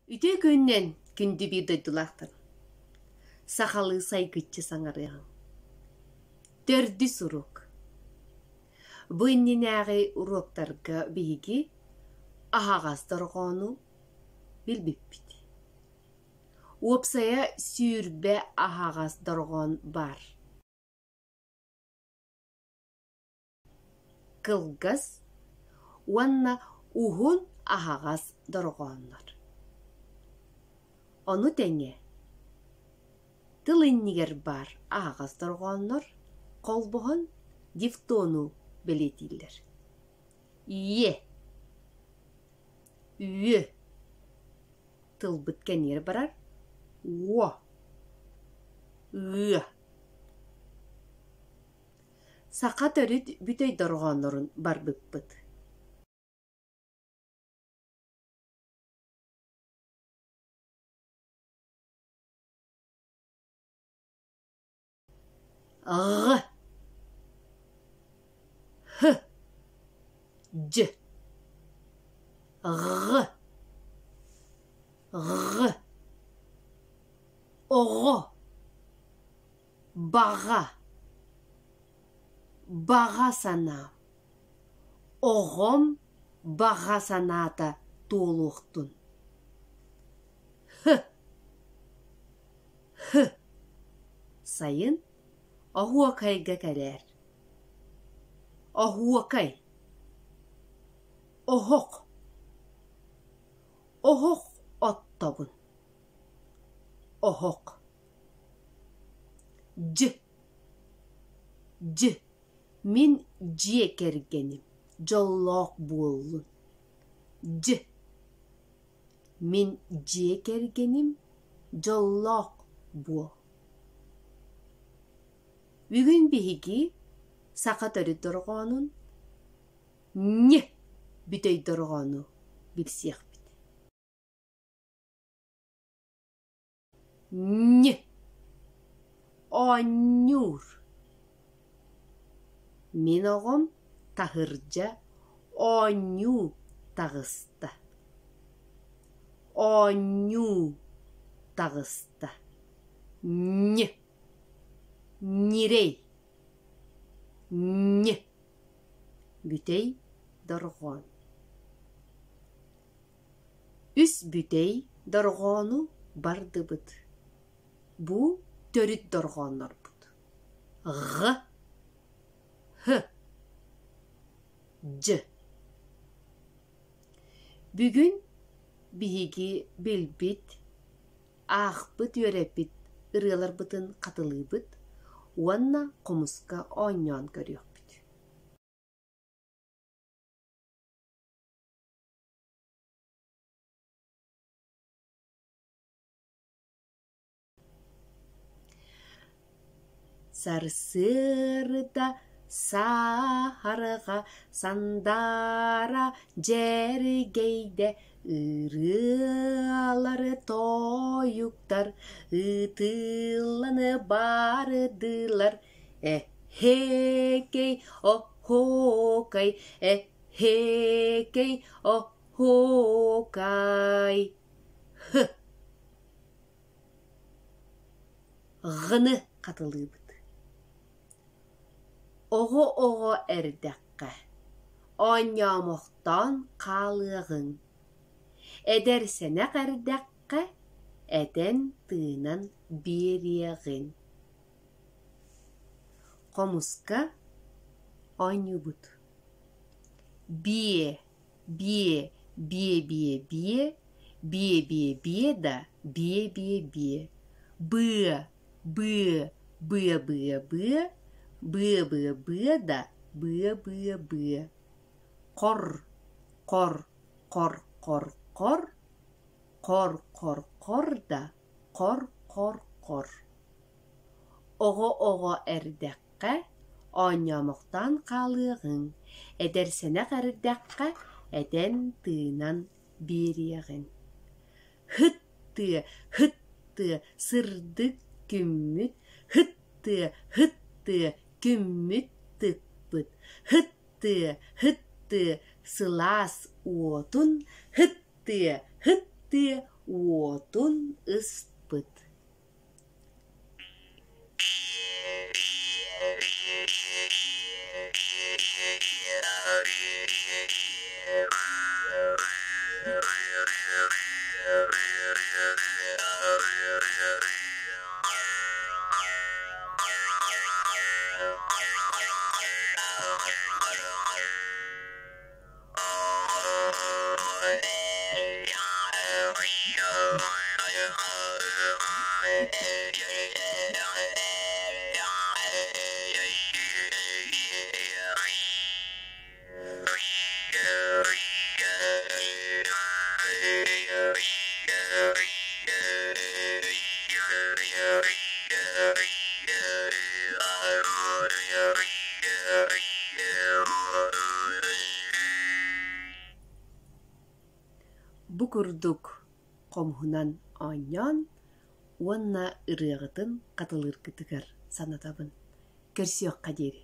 Үтүө күнүнэн, күндү биир дойдулаахтар! Сахалыы сайгыччы саҥарыаҕыҥ. Төрдүс уруок. Бу иннинээҕи уруоктарга биһиги аһаҕас дорҕоону билбиппит. Уопсайа 20 аһаҕас дорҕоон баар. Кылгас уонна уһун аһаҕас дорҕооннор. Ону тэҥэ тыл иннигэр баар аһаҕас дорҕооннор холбоһон дифтону бэлиэтииллэр: ийэ, үө, тылбыт кэниэр барар, уо, ыа. Саха төрүт бүтэй дорҕооннорун барбыппыт Ҕ Һ Дь Ҕ Ҕ Оҕо Баҕа Баҕа санаа Оҕом баҕа санаата туолуохтун Һ Һ Сайын оһуокайга кэлээр Оһуокай Оһох Оһох оттобун Оһох Дь Дь Мин дьиэ кэргэним дьоллоох буоллун. Дь Мин дьиэ кэргэним дьоллоох буол. Бүгүн биһиги саха төрүт дорҕоонун Нь бүтэй дорҕоону билсиэхпит. Нь Оонньуур Мин оҕом таһырдьа оонньуу таҕыста Оонньуу таҕыста Нь Ньирэй Нь Бүтэй дорҕоон Үс бүтэй дорҕоону бардыбыт. Бу төрүт дорҕооннорбут: Ҕ, Һ, Дь. Бүгүн биһиги билбит, аахпыт, үөрэппит ырыаларбытын хатылыыбыт уонна хомуска оонньоон көрүөхпүт. Сарсыарда саһарҕа сандаара дьэргэйдэ ырыалары тойуктар ытыылланы бардылар Эһэкэй, оһуокай, эһэкэй, оһуокай. Һ. Ҕ-ны хатылыыбыт. Оҕо-оҕо эрдэххэ, оонньоомохтоон хаалыаҕыҥ. Эдэр-сэнэх эрдэххэ, этэн-тыынан биэриэҕиҥ. Хомуска оонньуубут Биэ, биэ, биэ-биэ-биэ, биэ-биэ-биэ да биэ-биэ-биэ, быа, быа, быа-быа-быа, быа-быа-быа да быа-быа-быа, хор, хор, хор-хор-хор, хор-хор-хор да хор-хор-хор. Оҕо-оҕо эрдэххэ оонньоомохтоон хаалыаҕыҥ, эдэр-сэнэх эрдэххэ этэн-тыынан биэриэҕиҥ. Һыт тыа, һыт тыа, сырдык күммүт, һыт тыа, һыт тыа, күммүт тыкпыт, һыт тыа, һыт тыа, сылаас уотун, һыт тыа, һыт тыа. Уотун ыспыт. Бу курдук хомуһунан оонньоон уонна ырыаҕытын хатылыыргытыгар санатабын. Көрсүөххэ диэри.